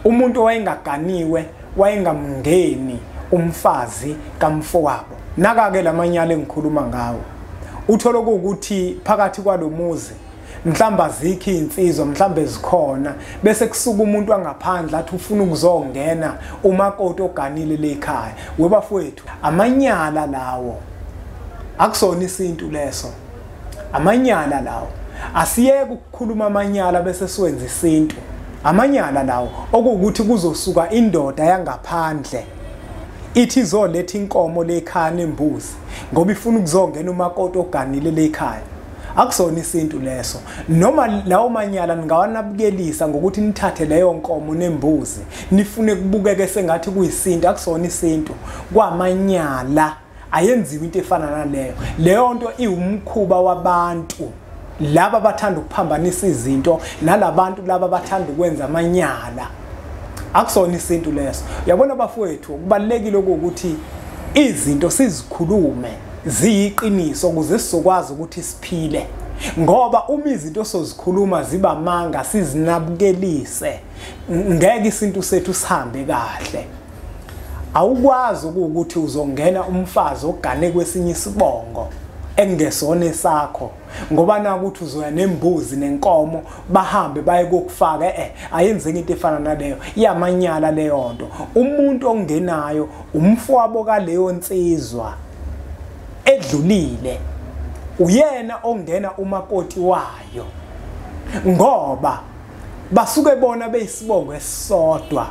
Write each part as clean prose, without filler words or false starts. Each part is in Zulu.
Umuntu owayengaganiwe wayengamngeni umfazi kamfowabo. Naka-ke lamanyala engikhuluma ngawo. Uthole ukuthi phakathi kwalomuzi mhlamba azikho insizwa, mhlambe zikhona, bese kusuka umuntu angaphandle athi ufuna ukuzongena umakoti oganile lekhaya. Webafowethu, amanyala lawo akusona isintu leso, amanyala lawo. Asiyeke ukukhuluma amanyala bese siwenza isintu. Amanyala lawo okuwukuthi kuzosuka indoda yangaphandle ithi izoletha inkomo lekhaya nembuzi ngoba ifuna ukuzongena umakoti oganile lekhaya. Akusona isintu leso. Noma lawo manyala ningawanabukelisa ngokuthi nithathe leyo nkomo nembuzi nifune kubukeke sengathi kuyisintu. Akusona isintu, kwamanyala. Ayenziwe into efana naleyo. Leyo nto iwumkhuba wabantu laba bathanda ukuphambanisa izinto nalabantu laba bathanda ukwenza amanyala. Akusona isintu leso. Uyabona bafowethu, kubalekile ukuthi izinto sizikhulume ziyiqiniso ukuze sizokwazi ukuthi siphile, ngoba uma izinto sozikhuluma ziba manga sizinabukelise, ngeke isintu sethu sihambe kahle. Awukwazi ukuthi uzongena umfazi ogane kwesinye isibongo engesona esakho ngoba nakuthi uzoya nembuzi nenkomo bahambe baye kokufaka. Ayenzeki into efana naleyo, iyamanyala leyo nto. Umuntu ongenayo umfowabo kaleyo nsizwa edlulile uyena ongena umakoti wayo, ngoba basuke bona beyisibongo esisodwa.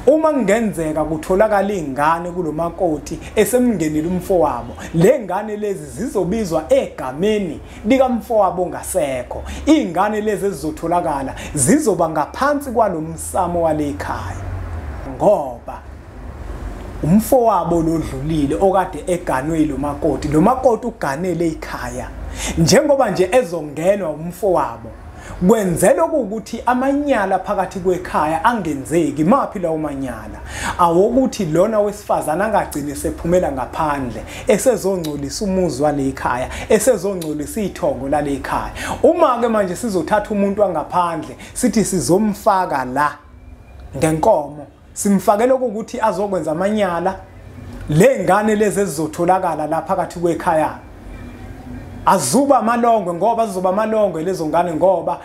Uma kungenzeka kutholakala ingane kulomakoti esemngenile umfowabo, le ngane lezi zizobizwa egameni likamfowabo ngasekho. Ingane lezi ezizotholakala zizoba ngaphansi kwalomsamo walekhaya, ngoba umfowabo lodlulile okade eganwe lomakoti, lomakoti uganele ikhaya. Njengoba nje ezongenwa umfowabo, kwenzela ukuthi amanyala phakathi kwekhaya angenzeki. Maphi lawo manyala? Awokuthi lona wesifazana angagcine sephumela ngaphandle esezongcolisa umuzi walekhaya, esezongcolisa ithongo lalekhaya. Uma ke manje sizothatha umuntu angaphandle sithi sizomfaka la ngenkomo, simfakele ukuthi azokwenza amanyala, le ngane lezi ezizotholakala la phakathi kwekhaya azuba amalongwe, ngoba zizoba amalongwe lezo ngane ngoba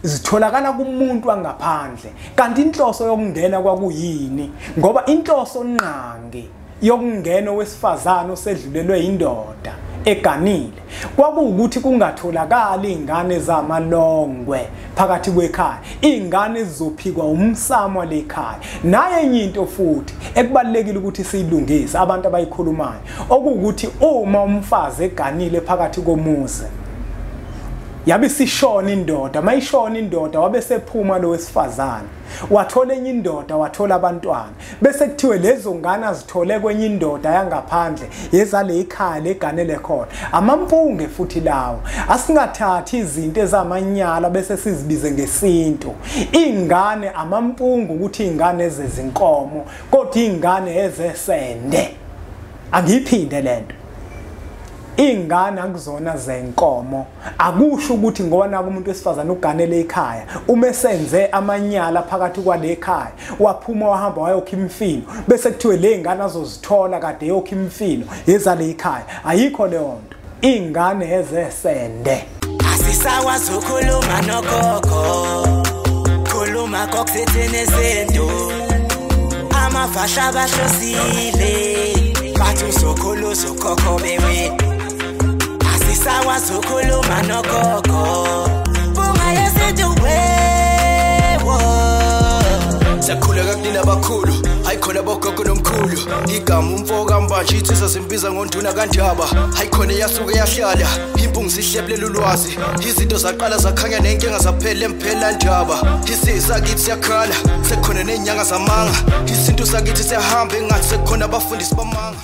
zitholakala kumuntu angaphandle. Kanti inhloso yokungena kwakuyini? Ngoba inhloso nqangi yokungena wesifazane osedlulelwe indoda eganile kwakuwukuthi kungatholakali ingane zamalongwe phakathi kwekhaya, ingane zizophikwa umsamo lekhaya. Naye enye into futhi ekubalekile ukuthi siyilungise abantu abayikhulumayo, okuwukuthi uma umfazi eganile phakathi komuzi yabe sishona indoda, mayishona indoda wabe sephuma lo wesifazane wathola enye indoda, wathola abantwana, bese kuthiwe lezo ngane azithole kwenye indoda yangaphandle yezale ikhaya leganele khona. Amampunge futhi lawo. Asingathathi izinto ezamanyala bese sizibize ngesintu. Ingane amampunge ukuthi ingane ezezinkomo, kodwa ingane ezesende. Angiyiphinde lento. Ingane akuzona zenkomo. Akusho ukuthi ngoba umuntu wesifazane uganele ekhaya, uma esenze amanyala phakathi kwale ekhaya waphuma wahamba wayokha imfino, bese kuthiwe le ngane azozithola kade yokha imfino yezale ekhaya. Ayikho leyo nto. Ingane ezesende. Asisakwazi ukukhuluma nogogo, khuluma kokuthini izinto, amafasha bahlosile bathi uzokhulu uzokhokho bewe. Asisakwazi ukukhuluma nogogo, bunga yesintu wewo. Siyakhuleka kunina abakhulu, hayikhona bogogo nomkhulu. Igama umfo kaMbanje insizwa zimbiza ngonduna kaNdaba. Hayikhona yasuke yahlala, impungu zihlephlela ulwazi. Izinto zaqala zakhanya nenkinga zaphela emphela ndaba. Isisakithi siyakhala, sekukhona nenyanga zamanga. Isintu sakithi siyahamba engathi sekukhona abafundisi bamanga.